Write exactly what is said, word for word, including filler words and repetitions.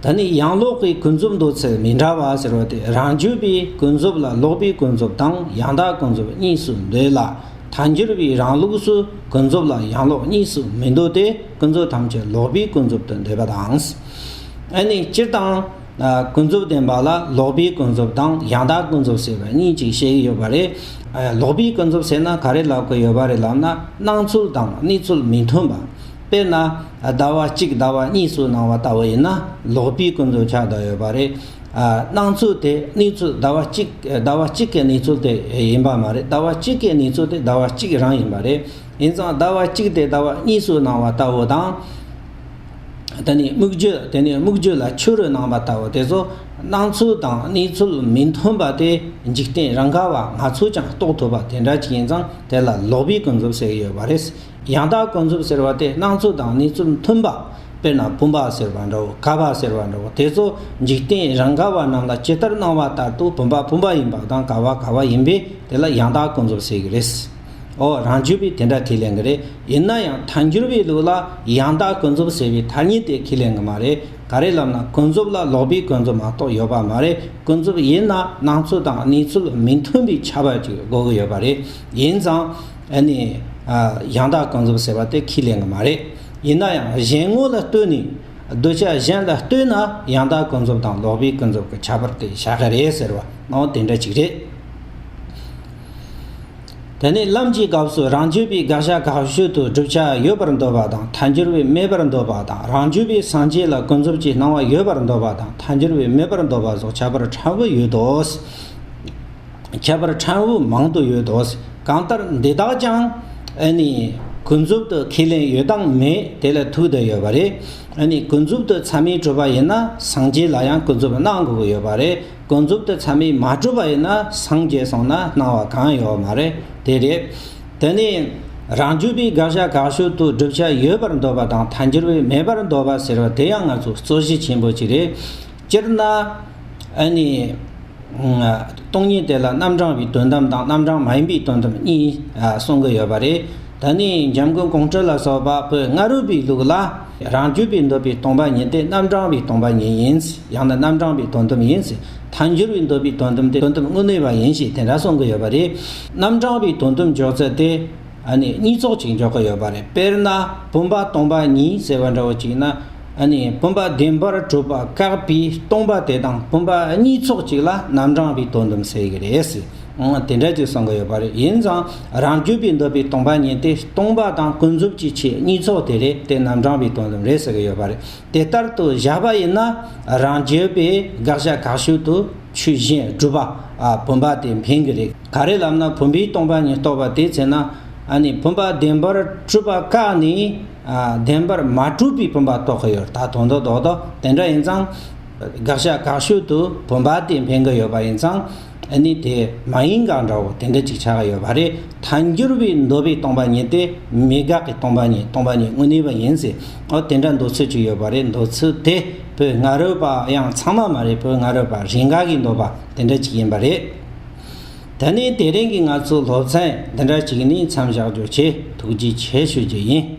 ད་ནི་ཡང་ལོག་གི་ཀུན་རྫོབ་འདོད་ཚུལ་མི་འདྲ་བ་ཟེར་བ་དེ། རང་རྒྱུད་པའི་ཀུན་རྫོབ་ལ་ལོག་པའི་ཀུན་རྫོབ་དང་ཡང་དག་ཀུན་རྫོབ་གཉིས་སུ་འདོད་ལ། ཐལ་འགྱུར་བའི་རང་ལུགས་སུ་ཀུན་རྫོབ་ལ་ཡང་ལོག་གཉིས་སུ་མི་འདོད་དེ། ཀུན་རྫོབ་ཐམས་ཅད་ལོག་པའི་ཀུན་རྫོབ་ཏུ་འདོད་པ་དང་། ཨ་ནི་སྤྱིར་བཏང་ཀུན་རྫོབ་བདེན་པ་ལ་ལོག་པའི་ཀུན་རྫོབ་དང་ཡང་དག་ཀུན་རྫོབ་ཟེར་བ་གཉིས་ཅིག་བཤད་ཀྱི་ཡོད་པ་རེད། ལོག་པའི་ཀུན་རྫོབ་ཟེར་ན་ག་རེ་ལབ་ཀྱི་ཡོད་པ་རེད་ལབ་ན། སྣང་ཚུལ་དང་གནས་ཚུལ་མི་མཐུན་པ། དཔེར་ན། ཟླ་བ་གཅིག་ཟླ་བ་གཉིས་སུ་སྣང་བ་ལྟ་བུ་ཡིན་ན། ལོག་པའི་ཀུན་རྫོབ་ཆགས་བསྡད་ཡོད་པ་རེད། ཨ། སྣང་ཚུལ་དེ་གནས་ཚུལ་ཟླ་བ་གཅིག་ཟླ་བ་གཅིག་གི་གནས་ཚུལ་དེ་ཡིན་པ་མ་རེད། ཟླ་བ་གཅིག་གི་གནས་ཚུལ་དེ་ཟླ་བ་གཅིག་རང་ཡིན་པ་རེད། ཡིན་ཙང་ཟླ་བ་གཅིག་དེ་ཟླ་བ་གཉིས་སུ་སྣང་བ་ལྟ་བུ་དང་། དེ་ནས་སྨིག་རྒྱུ། དེ་ནས་སྨིག་རྒྱུ་ལ་ཆུ་རུ་སྣང་བ་ལྟ་བུ་དེ་ཚོ། སྣང་ཚུལ་དང་གནས་ཚུལ་མི་མཐུན་པ་དེ་འཇིག་རྟེན་རང་ག་བ་ང་ཚོས་ཀྱང་རྟོགས་ཐུབ་པ་དེ་འདྲ་ཅིག་ཡིན་ཙང་དེ་ལ་ལོག་པའི་ཀུན་རྫོབ་ཟེར་གྱི་ཡོད་པ་རེད། ཡང་དག་ཀུན་རྫོབ་ཟེར་བ་དེ་སྣང་ཚུལ་དང་གནས་ཚུལ་མཐུན་པ། དཔེར་ན་བུམ་པ་ཟེར་བ་འདྲ་བོ། ག་བ་ཟེར་བ་འདྲ་བོ། དེ་ཚོ་འཇིག་རྟེན་རང་ག་བ་རྣམས་ལ་ཇི་ལྟར་སྣང་བ་ལྟར་དུ་བུམ་པ་བུམ་པ་ཡིན་པ་དང་། ག་བ་ག་བ་ཡིན་པས་དེ་ལ་ཡང་དག་ཀུན་རྫོབ་ཟེར་གྱི་རེད། ཨོ། རང་རྒྱུད་པས་དེ་འདྲ་ཁས་ལེན་གྱི་རེད། ཡིན་ན་ཡང་ཐལ་འགྱུར་བའི་ལུགས་ལ་ཡང་དག་ཀུན་རྫོབ་ཟེར་བའི་ཐ་སྙད་དེ་ཁས་ལེན་གྱི་མ་རེད། ག་རེ་ལབ་ན་ཀུན་རྫོབ་ལ་ལོག་པའི་ཀུན་རྫོབ་མ་གཏོགས་ཡོད་པ་མ་རེད། ཀུན་རྫོབ་ཡིན་ན་སྣང་ཚུལ་དང་གནས་ཚུལ་མི་མཐུན་པའི་ཁྱབ་པ་ཅིག་དགོས་ཀྱི་ཡོད་པ་རེད། ཡིན་ཙང་ཨ་ནི། ཨ། ཡང་དག་ཀུན་རྫོབ་ཟེར་བ་དེ་ཁས་ལེན་གྱི་མ་རེད། ཡིན་ན་ཡང་གཞན་ངོ་ལ་ལྟོས་ནས། གདུལ་བྱ་གཞན་ལ་ལྟོས་ན་ཡང་དག་ཀུན་རྫོབ་དང་ལོག་པའི་ཀུན་རྫོབ་ཀྱི་ཁྱད་པར་དེ་བཞག་གི་རེད་ཟེར་བ་ནའང་དེ་འདྲ་ཅིག་རེད། དེ་ནས་ལམ་གྱི་སྐབས་སུ་རང་རྒྱུད་པས་དགག་བྱ་དགག་ཤུལ་དུ་བསྒྲུབ་བྱ་ཡོད་པར་འདོད་པ་དང་། ཐལ་འགྱུར་བས་མེད་པར་འདོད་པ་དང་། རང་རྒྱུད་པས་སངས་རྒྱས་ལ་ཀུན་རྫོབ་ཀྱི་སྣང་བ་ཡོད་པར་འདོད་པ་དང་། ཐལ་འགྱུར་བས་མེད་པར་འདོད་པ་སོགས་ཁྱད་པར་ཕྲན་བུ་ཡོད་དོ། ཁྱད་པར་ཕྲན་བུ་མང་དུ་ཡོད་དོ། གང་ལྟར་འདི་དག་ཀྱང་ཨ་ནི་ཀུན་རྫོབ་ཏུ་ཁས་ལེན་ཡོད་དང་མེད་དེ་ལ་ཐུག་བསྡད་ཡོད་པ་རེད། ཨ་ནི་ཀུན་རྫོབ་ཏུ་ཚད་མས་གྲུབ་པ་ཡིན་ན་སངས་རྒྱས་ལ་ཡང་ཀུན་རྫོབ་སྣང་དགོས་ཀྱི་ཡོད་པ་རེད། ཀུན་རྫོབ་ཏུ་ཚད་མས་མ་གྲུབ་པ་ཡིན་ན་སངས་རྒྱས་སོང་ན་སྣང་བ་གང་ཡོད་མ་རེད། དེ་རེད། དེ་ནས་རང་རྒྱུད་པས་དགག་བྱ་དགག་ཤུལ་དུ་བསྒྲུབ་བྱ་ཡོད་པར་འདོད་པ་དང་། ཐལ་འགྱུར་བས་མེད་པར་འདོད་པ་ཟེར་བ་དེ་ཡང་ང་ཚོ་རྩོད་གཞི་ཆེན་པོ་ཅིག་རེད། སྤྱིར་ན་ཨ་ནི། སྟོང་ཉིད་དེ་ལ་རྣམ་གྲངས་པའི་དོན་དམ་དང་རྣམ་གྲངས་མ་ཡིན་པའི་དོན་དམ་གཉིས། ཨ། གསུང་གི་ཡོད་པ་རེད། ད་ནི་འཇམ་མགོན་ཀོང་སྤྲུལ་ལ་སོགས་པ་བོད་སྔ་རབས་པའི་ལུགས་ལ་རང་རྒྱུད་པས་འདོད་པའི་སྟོང་པ་ཉིད་དེ་རྣམ་གྲངས་པའི་སྟོང་པ་ཉིད་ཡིན། ཡང་ན་རྣམ་གྲངས་པའི་དོན་དམ་ཡིན། ཐལ་འགྱུར་བས་འདོད་པའི་དོན་དམ་དེ་དོན་དམ་དངོས་གནས་པ་ཡིན་ཞེས་དེ་འདྲ་གསུང་གི་ཡོད་པ་རེད། རྣམ་གྲངས་པའི་དོན་དམ་འཇོག་ཚུལ་དེ། ཨ་ནི་གཉིས་ཚོགས་ཅིག་འཇོག་གི་ཡོད་པ་རེད། དཔེར་ན་བུམ་པ་སྟོང་པ་ཉིད་ཟེར་བ་འདྲ་བོ་ཅིག་ན། ཨ་ནི་བུམ་པ་བདེན་པར་གྲུབ་པ་བཀག་པའི་སྟོང་པ་དེ་དང་བུམ་པ་གཉིས་ཚོགས་གཅིག་ལ་རྣམ་གྲངས་པའི་དོན་དམ་ཟེར་གྱི་རེད། ཨང་། དེ་འདྲ་ཅིག་གསུང་གི་ཡོད་པ་རེད། ཡིན་ཙང་རང་རྒྱུད་པས་འདོད་པའི་སྟོང་པ་ཉིད་དེ་སྟོང་པ་དང་ཀུན་རྫོབ་ཀྱི་ཆོས་གཉིས་ཚོགས་དེ་རེད། དེ་རྣམ་གྲངས་པའི་དོན་དམ་རེད་ཟེར་གྱི་ཡོད་པ་རེད། དེ་ལྟར་དུ་བཞག་པ་ཡིན་ན་རང་རྒྱུད་པས་དགག་བྱ་དགག་ཤུལ་དུ་ཆོས་གཞན་སྒྲུབ་པ། ཨ། བུམ་པ་དེ་འཕེན་གྱི་རེད། ག་རེ་ལབ་ན་བུམ་པའི་སྟོང་པ་ཉིད་རྟོགས་པ་དེའི་ཚེ་ན། ཨ་ནི་བུམ་པ་བདེན་པར་གྲུབ་པ་བཀག་ནས། ཨ། བདེན་པར་མ་གྲུབ་པའི་བུམ་པ་རྟོགས་ཀྱི་ཡོད། ད་དོན་དུ་རྡོག་རྡོག་དེ་འདྲ་ཡིན་ཙང་། དགག་བྱ་དགག་ཤུལ་དུ་བུམ་པ་དེ་འཕེན་གྱི་ཡོད་པ་ཡིན་ཙང་། ཨ་ནི་དེ་མ་ཡིན་ག་འདྲ་བོ་དེ་འདྲ་ཅིག་ཆགས་ཀྱི་ཡོད་པ་རེད། ཐལ་འགྱུར་བས་འདོད་པའི་སྟོང་པ་ཉིད་དེ་མེད་དགག་གི་སྟོང་པ་ཉིད། སྟོང་པ་ཉིད་དངོས་གནས་པ་ཡིན་ཟེར། ཨོ། དེ་འདྲ་འདོད་ཚུལ་ཅིག་ཡོད་པ་རེད། འདོད་ཚུལ་དེ་བོད་སྔ་རབས་པ་ཡང་ཚང་མ་མ་རེད། བོད་སྔ་རབས་པ་རེ་འགའ་གིས་འདོད་པ་དེ་འདྲ་ཅིག་ཡིན་པ་རེད། ད་ནི་དེ་རིང་གི་ང་ཚོའི་སློབ་ཚན་འདི་འདྲ་ཅིག་ནས་མཚམས་བཞག་རྒྱུ་བྱས། ཐུགས་རྗེ་ཆེ་ཞུ་རྒྱུ་ཡིན།